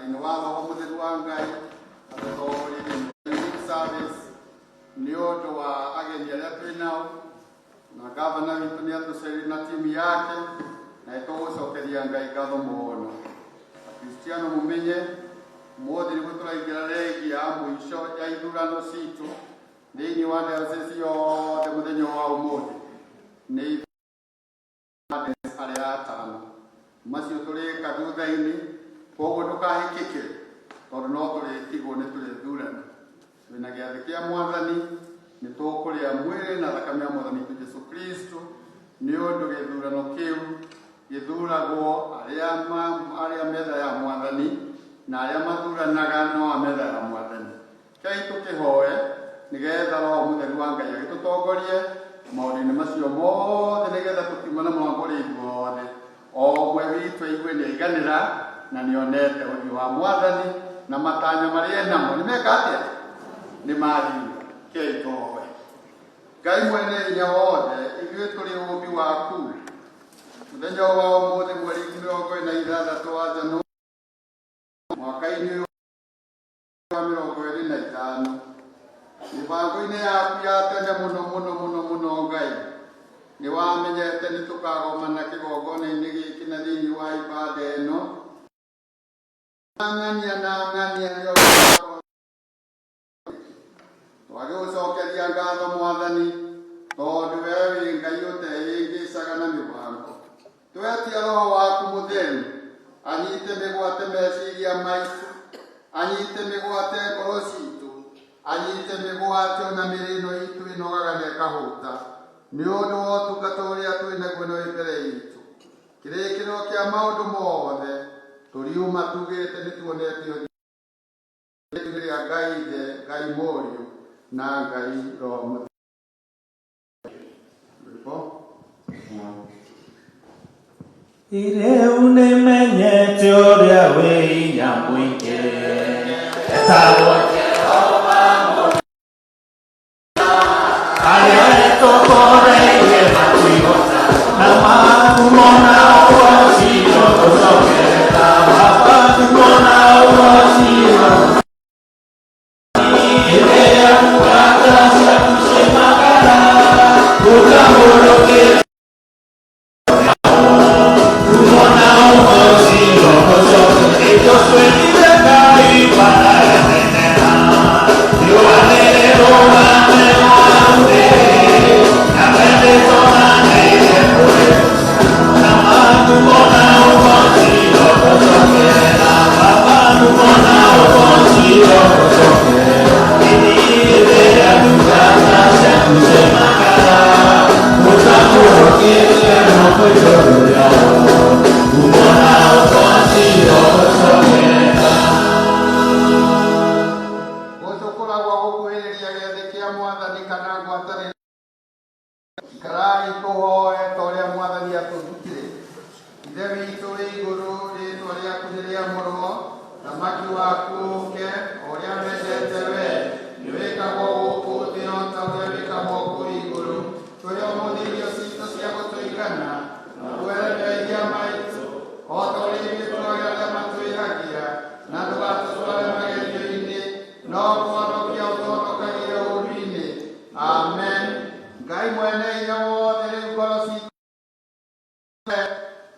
Thĩinĩ wa Roho Mũtheru wa Ngai atũtongorie thĩinĩ service nĩ ũndũ wa ageni arĩa twĩ nao na gavana witũ nĩ atũcereire na timu yake na nĩtũgũcokeria Ngai ngatho mũno. Akristiano mũmenye ũmũthĩ nĩguo tũraingĩra regi ya mũico ya ithurano citũ thĩinĩ wa diocese yothe mũthenya wa ũmũthĩ nĩ arĩa atano macio tũrĩka thutha-inĩ koguo ndũkahĩkĩke tondũ no tũrĩtigwo nĩ tũrĩthurana twĩna gĩathĩ kĩa mwathani nĩ tũkũrĩa mwĩrĩ na thakame ya mwathani witũ Jesu Kristo nĩ ũndũ gĩthurano kĩu gĩthuragwo arĩa arĩa metha ya mwathani na arĩa mathuranaga no a metha ya mwathani Rekei tũkĩhoe nĩgetha Roho Mũtheru wa Ngai agĩtũtongorie maũndũ-inĩ macio mothe nĩgetha tũkiuma na mũrango ũrĩ ithuothe o ũmwe witũ aigue nĩ aiganĩra na nĩ onete ũthiũ wa Mwathani na matanya marĩa enamo nĩ meka atĩa nĩ mahinga. Rekei tũhoe. Ngai mwene hinya wothe, ithuĩ tũrĩ ũũmbi waku. Mũthenya wa ũmũthĩ mweri 26 wa Januari mwaka-inĩ ũyũ wa 25 mĩbango-inĩ yaku ya tene mũno mũno mũno mũno Ngai nĩ wamenyete nĩ tũkagomana kĩgongona-inĩ gĩkĩ na thĩinĩ wa ibada ĩno ng'ania na ng'ania nĩ twagĩgũcokeria ngatho mwathani tondũ we wĩ Ngai ũtehĩngĩcaga na mĩbango Twetia Roho waku Mũtheru anyite mĩgwate meciria maitũ, anyite mĩgwate ngoro citũ, anyite mĩgwate ona mĩrĩ ĩno itũ ĩnogaga na ĩkahũta nĩ ũndũ wa ũtungata ũrĩa twĩ naguo na wĩ mbere itũ. Kĩrĩkĩrĩro kĩa maũndũ mothe tũriuma tugĩte nĩ tuonete ũthiũ rĩa Ngai Ithe, Ngai Mũriũ na Ngai Roho Mũtheru. Rwĩmbo. Rĩu nĩmenyete ũrĩa wĩ hinya mũingĩ etagwo Jehova arĩa etũkoreirie matuigũta na magumo na ũgoci tũgũcokerera Baba ngumo na ũgoci Gũtũkoragwo gũkuhĩrĩria gĩathĩ kĩa mwathani kana ngwatanĩro Ikarai tũhoe ta ũrĩa mwathani atũrutire. Ithe witũ wĩ igũrũ, rĩĩtwa rĩaku nĩ rĩamũrwo, thamaki waku ũũke, o ũrĩa wendete we, nĩ wĩkagwo gũkũ thĩ o ta ũrĩa wĩkagwo kũu igũrũ. Tũhe ũmũthĩ irio citũ cia gũtũigana, na ũtuohere mehia maitũ, o ta ũrĩa ithuĩ tuohagĩra arĩa matwĩhagia, na ndũgatũtware magerio-inĩ, no kũhonokia ũtũhonokagie ũũru-inĩ. Amen. Ngai mwene hinya wothe rĩu ngoro citũ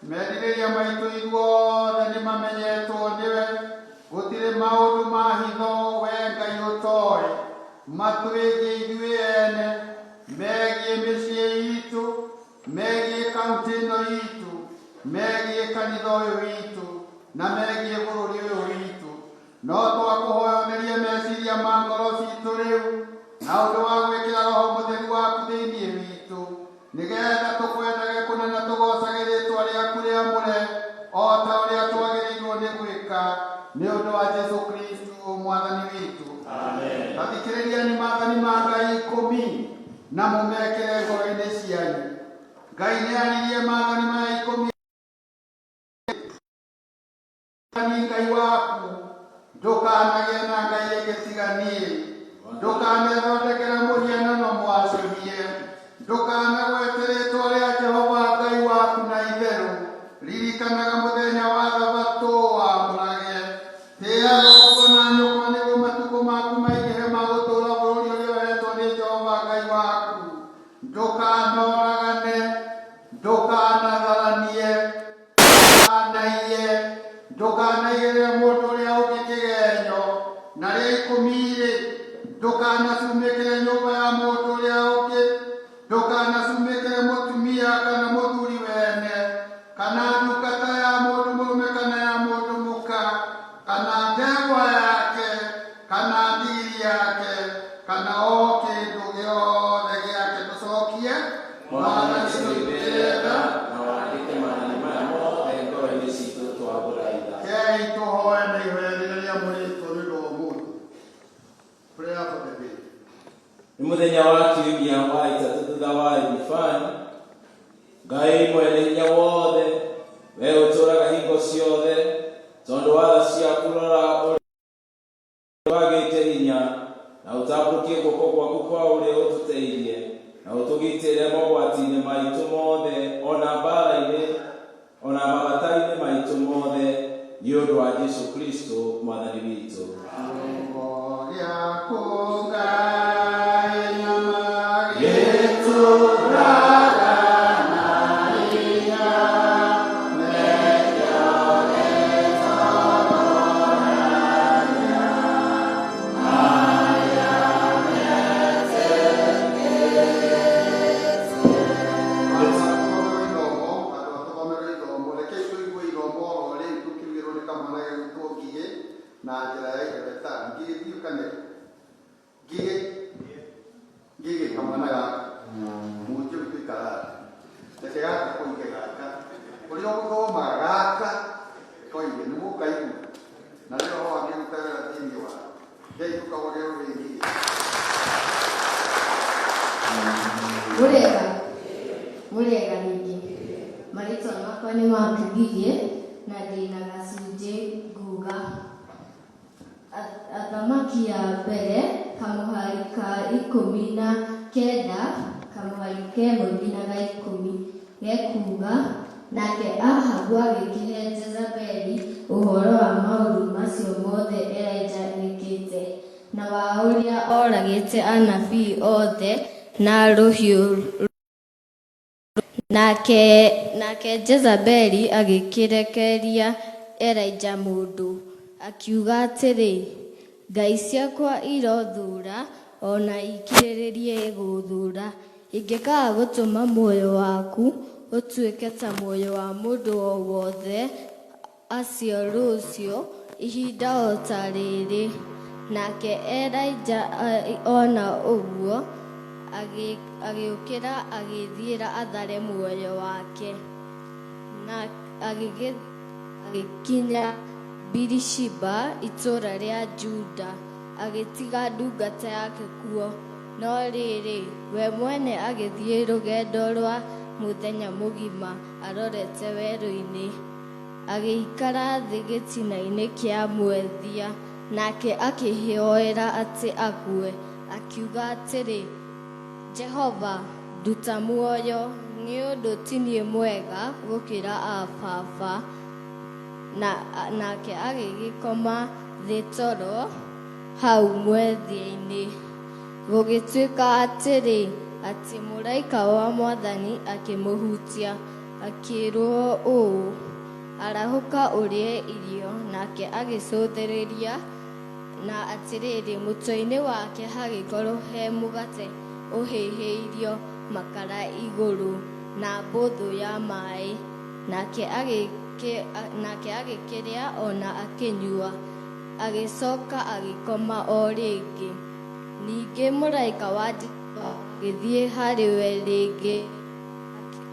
merirĩria maitũ ithuothe nĩ mamenyetwo nĩwe gũtirĩ maũndũ ma hitho we Ngai ũtoĩ matwĩgiĩ ithuĩ ene megiĩ mĩciĩ itũ megiĩ kaunti ĩno itũ megiĩ kanitha ũyũ witũ na megiĩ bũrũri ũyũ witũ No twakũhoya ũtherie meciria ma ngoro citũ rĩu na ũndũ wa gwĩkĩra Roho Mũtheru waku thĩinĩ witũ, nĩgetha tũkwendage kũna na tũgoocage rĩĩtwa rĩaku rĩamũre o ta ũrĩa twagĩrĩirwo nĩ gwĩka, nĩ ũndũ wa Jesu Kristo Mwathani witũ. Ta thikĩrĩriani maathani ma Ngai ikũmi na mũmekĩre ngoro-inĩ cianyu. Ngai nĩaririe maathani maya ikũmi Mwathani Ngai waku, ndũkanagĩe na ngai ĩngĩ tiga niĩ, ndũkanethondekere mũhianano mwacũhie, ndũkanagwete rĩĩtwa rĩa Jehova Ngai waku na itherũ, ririkanaga mũthenya wa thabatũ wamũrage. Ndũkanaigĩrĩre mũndũ ũrĩa ũngĩ kĩgenyo. Na rĩa ikũmi-rĩ, ndũkanacumĩkĩre nyũmba ya mũndũ ũrĩa ũngĩ. Ndũkanacumĩkĩre mũtumia kana mũthuri wene, kana ndungata ya mũndũ mũrũme kana ya mũndũ mũka, kana ndegwa yake, kana ndigiri yake, kana o kĩndũ gĩothe gĩake. Tũcokie. Mwathani tũiguĩre tha na wandĩke maathani maya mothe ngoro-inĩ citũ twagũthaitha. Kei tũhoe na ihoya rĩrĩa rĩamũrĩtwo nĩ ũndũ wa ũmũthĩ. Prayer for the day. Nĩ mũthenya wa kiumia wa ĩtatũ thutha wa Epifani. Ngai mwene hinya wothe, we ũtũũraga hingo ciothe, tondũ wa tha ciaku rora ũrĩa wagĩte hinya, na ũtambũrũkie guoko gwaku kwa ũrĩo ũtũteithie, na ũtũgitĩre mogwati-inĩ maitũ mothe, ona mbara-inĩ, ona mabata-inĩ maitũ mothe, nĩ ũndũ wa Jesu Kristo Mwathani witũ. Kiugo gĩaku Ngai nama gĩtũraga na hinya, nĩkĩo gĩtongoragia arĩa metĩkĩtie. Andũ atũthomere ithomo, andũ atũthomere ithomo, rekei tũigue ithomo oro rĩu tũkiugĩrwo nĩ kamwana gegwĩtwo Ngigĩ na njĩra ya Igabeta. Ngigĩ ndiũ kana Ngigĩ, Ngigĩ kamwana gaka mũhunjia witũ ikara thĩ, reke gaka koige gaka ũrĩa ũgũthoma gaka koige nĩ mũkaigua na rĩo roho angĩruta wĩra thĩinĩ wa kei tũkagũrĩre rũrĩ Ngigĩ. Mũrĩega, mũrĩega rĩngĩ. Marĩtwa makwa nĩ Mark Ngigĩ na ndĩna gacunjĩ nguga. Athamaki ya mbere kamũhari ka 19 kamũhari kemwe nginya ga 10 gekuga, nake Ahabu agĩkĩhe Jezebeli ũhoro wa maũndũ macio mothe Elija ekĩte, na wa ũrĩa oragĩte anabii othe na rũhiũ. Nake Jezebeli agĩkĩrekeria Elija mũndũ, akiuga atĩrĩ, Ngai ciakwa irothuura o na ikĩrĩrĩrie gũũthuura, ingĩkaaga gũtũma muoyo waku ũtuĩke ta muoyo wa mũndũ o wothe acio rũciũ ihinda o ta rĩrĩ. Nake Elija ona ũguo agĩũkĩra agĩĩthiĩra athare muoyo wake, na agĩkinya Birishiba itũũra rĩa Juda, agĩtiga ndungata yake kuo. No rĩrĩ, we mwene agĩthiĩ rũgendo rwa mũthenya mũgima arorete werũ-inĩ, agĩikara thĩ gĩtina-inĩ kĩa mwethia, nake akĩĩhoera atĩ akue, akiuga atĩrĩ, Jehova, nduta muoyo, nĩ ũndũ ti niĩ mwega gũkĩra aa baba. Nake agĩgĩkoma thĩ toro hau mwethia-inĩ. Gũgĩtuĩka atĩrĩ, atĩ mũraika wa Mwathani akĩmũhutia, akĩĩrwo ũũ, Arahũka ũrĩe irio. Nake agĩcũthĩrĩria, na atĩrĩrĩ, mũtwe-inĩ wake hagĩkorwo he mũgate ũhĩhĩirio makara igũrũ, na mbũthũ ya maĩ. Nake agĩkĩrĩa o na akĩnyua, agĩcoka agĩkoma o rĩngĩ. Ningĩ mũraika wa Jehova agĩthiĩ harĩ we rĩngĩ,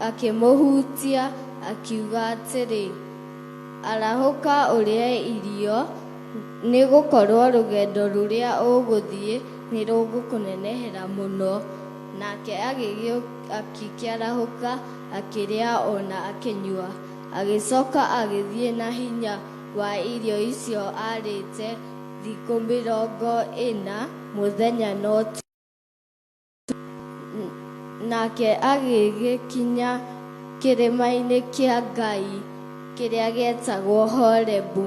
akĩmũhutia, akiuga atĩrĩ, Arahũka ũrĩe irio, nĩ gũkorũo rũgendo rũrĩa ũgũthiĩ nĩ rũgũkũnenehera mũno. Nake agĩkĩarahũka, akĩrĩa o na akĩnyua. Agĩcoka agĩthiĩ na hinya wa irio icio aarĩte thikũ 40 mũthenya na ũtukũ. Nake agĩgĩkinya kĩrĩma-inĩ kĩa Ngai kĩrĩa gĩetagwo Horebu,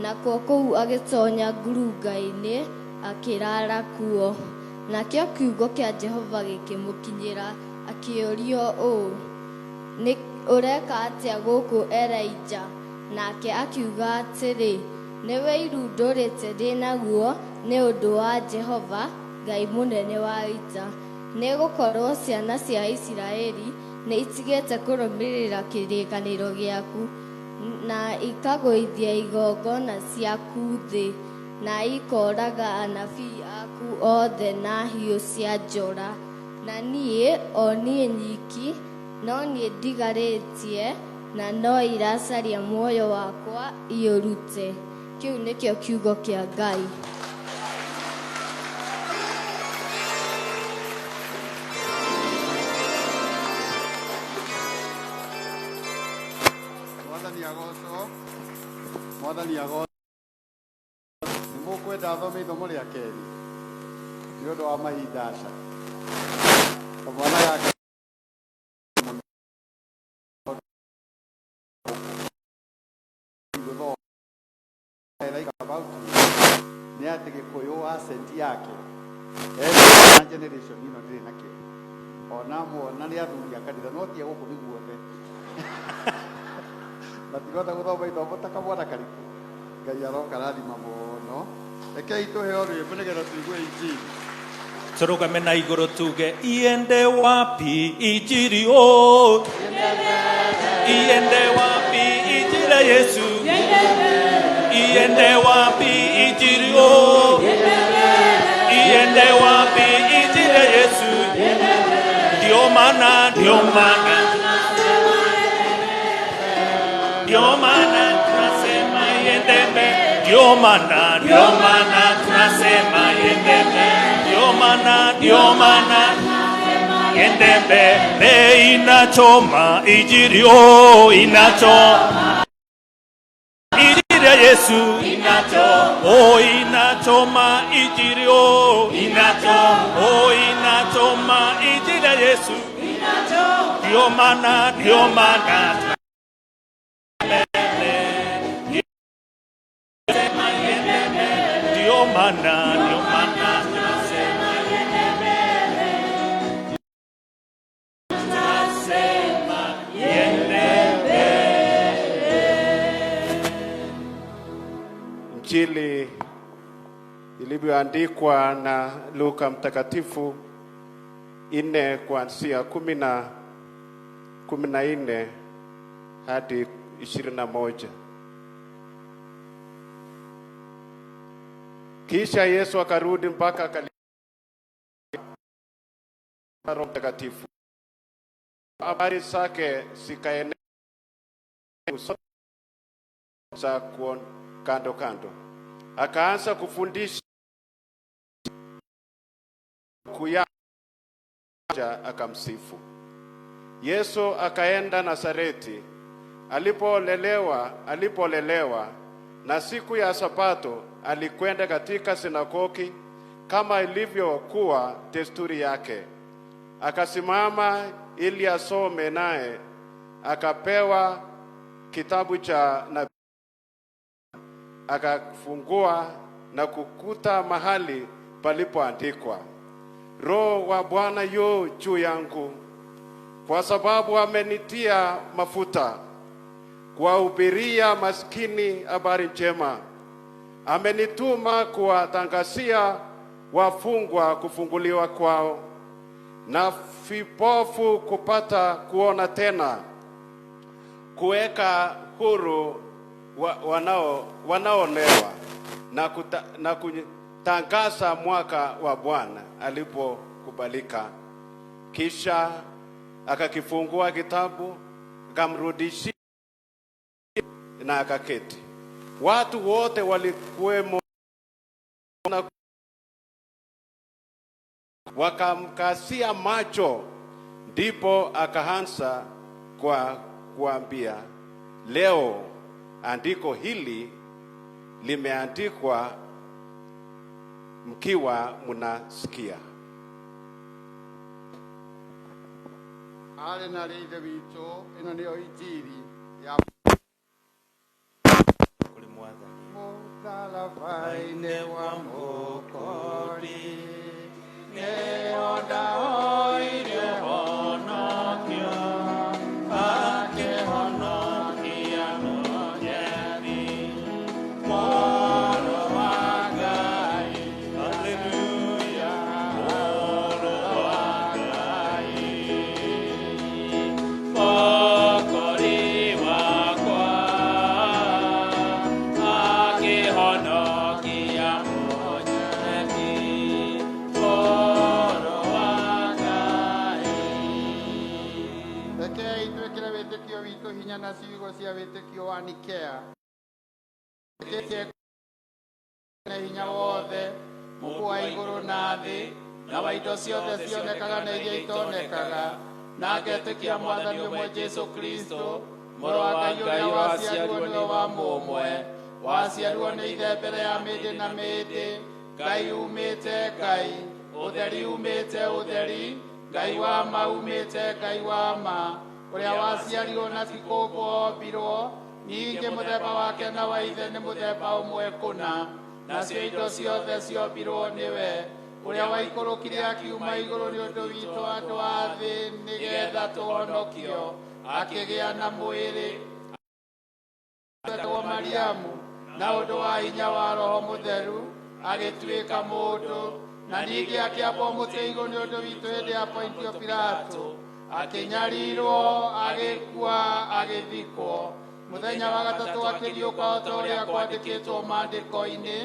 nakuo kũu agĩtonya ngurunga-inĩ, akĩraara kuo. Nakĩo kiugo kĩa Jehova gĩkĩmũkinyĩra, akĩũrio ũũ, Nĩ ũreka atĩa gũkũ, Elija? Nake akiuga atĩrĩ, nĩ wĩiru ndũrĩte ndĩ naguo nĩ ũndũ wa Jehova Ngai mũnene wa ita, nĩ gũkorwo ciana cia Isiraeli nĩ itigĩte kũrũmĩrĩra kĩrĩkanĩro gĩaku, na ikagũithia igongona ciaku thĩ, na ikooraga anabii aku othe na hiũ cia njora. Na niĩ, o niĩ nyiki, no niĩ ndigarĩtie, na no iracaria muoyo wakwa iũrute. Kĩu nĩkĩo kiugo kĩa Ngai. Mwathani agocwo. Mwathani agocwo. Nĩ mũkwenda thome ithomo rĩa kerĩ nĩ ũndũ wa mahinda aca kamwana gaka mũno gũthoma I like about you nĩ atĩ gĩkũyũ accent yake na generation ĩno ndĩrĩ nakĩo ona muona nĩ athuri a kanitha no ti a gũkũ nĩ guothe matirota gũthoma ithomo ta kamwana karĩkũ. Ngai aroka rathima mũno. Rekei tũheo rwĩmbo nĩgetha tũigue injiri. Turugame na igũrũ tuge iende wapi injiri o iende wapi injiri ya Yesu iende wapi injiri o iende wapi injiri ya Yesu ndio maana ndio maana ndio maana tunasema iende mbele ndio maana ndio maana tunasema iende mbele ndio maana ndio maana iende mbele inachoma injili o inachoma injili ya Yesu inachoma o inachoma injili o inachoma o inachoma injili ya Yesu ndio maana ndio maana ndio maana ndio maana tunasema tunasema iende Injili ilivyoandikwa na Luka Mtakatifu 4 kuanzia 14 hadi 21. Kisha Yesu akarudi mpaka Galilaya Roho Mtakatifu. Habari zake zikaenea za kando kando. Akaanza kufundisha kuya akamsifu. Yesu akaenda Nazareti alipolelewa, na siku ya Sabato alikwenda katika sinagogi kama ilivyokuwa desturi yake. Akasimama ili asome, naye akapewa kitabu cha nabii. Akafungua na kukuta mahali palipoandikwa, Roho wa Bwana yu juu yangu, kwa sababu amenitia mafuta kuwahubiria maskini habari njema. Amenituma kuwatangazia wafungwa kufunguliwa kwao, na vipofu kupata kuona tena, kuweka huru wanaoonewa, na kutangaza mwaka wa Bwana alipokubalika. Kisha akakifungua kitabu, akamrudishia na akaketi. Watu wote walikuwemo na wakamkasia macho. Ndipo akaanza kwa kuambia, leo andiko hili limeandikwa mkiwa mnasikia. Arĩ na rĩ ithe witũ, ĩno nĩyo injiri ya kũrĩ Mwathani. Mũtharaba-inĩ wa Mũkori nĩho ndahoire ũhonokio, akĩhonokia mũnje. hinya na ciugo cia wĩtĩkio wa Nikea. Wĩtĩkĩtie na hinya wothe, Mũkũ wa igũrũ na thĩ, na wa indo ciothe cionekaga na iria itonekaga, na ngetĩkia Mwathani ũmwe Jesũ Kristo, Mũrũ wa Ngai ũrĩa waciarirwo nĩwe wa mũmwe, waciarirwo nĩ Ithe mbere ya mĩndĩ na mĩndĩ, Ngai umĩte Ngai, ũtheri umĩte ũtheri, Ngai wa ma umĩte Ngai wa ma, ũrĩa waciarirwo na ti kũũmbwo ombirwo, ningĩ mũthemba wake na wa Ithe nĩ mũthemba ũmwe kũna, nacio indo ciothe ciombirwo nĩwe, ũrĩa waikũrũkire akiuma igũrũ nĩ ũndũ witũ andũ a thĩ nĩgetha tũhonokio, akĩgĩa na mwĩrĩ etagwo Mariamu, na ũndũ wa hinya wa Roho Mũtheru agĩtuĩka mũndũ, na ningĩ akĩambwo mũtĩ igũrũ nĩ ũndũ witũ hĩndĩ ya Pontio Pilato, akĩnyarirwo, agĩkua, agĩthikwo. Mũthenya wa gatatũ akĩriũka o ta ũrĩa kwandĩkĩtwo maandĩko-inĩ,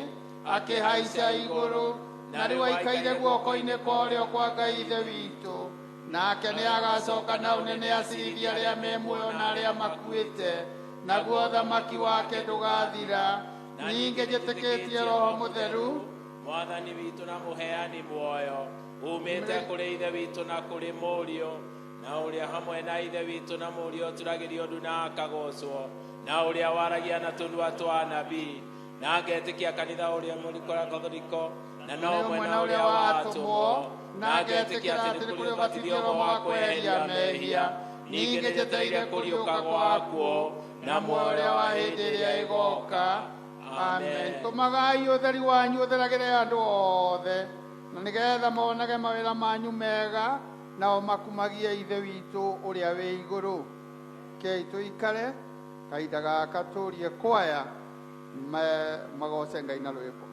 akĩhaica igũrũ, na rĩu aikaire guoko-inĩ kwa ũrĩo kwa Ngai Ithe witũ. Nake nĩ agacoka na ũnene acirithie arĩa me muoyo na arĩa makuĩte, naguo ũthamaki wake ndũgathira. Ningĩ njĩtĩkĩtie Roho Mũtheru, Mwathani witũ na mũheani muoyo, umĩte kũrĩ Ithe witũ na kũrĩ Mũriũ, na ũrĩa hamwe na Ithe witũ na Mũriũ ũturagĩrio ndu na akagocwo, na ũrĩa waragia na tũnua twa anabii, na ngetĩkia kanitha ũrĩa mũrikora Katholiko, na no ũmwe na ũrĩa wa atũmwo, na ngetĩkia atĩ nĩ kũrĩ ũbatithio ũmwe wa kweheria mehia, ningĩ njetereire kũriũka gwakuo, na muoyo ũrĩa wa hĩndĩ ĩrĩa ĩgoka. Amen. Tũmagai ũtheri wanyu ũtheragĩre andũ othe, na nĩgetha monage mawĩra manyu mega, nao makumagie Ithe witũ ũrĩa wĩ igũrũ. Kei tũikare kahinda gaka tũrie kwaya magoce Ngai na rwĩmbo.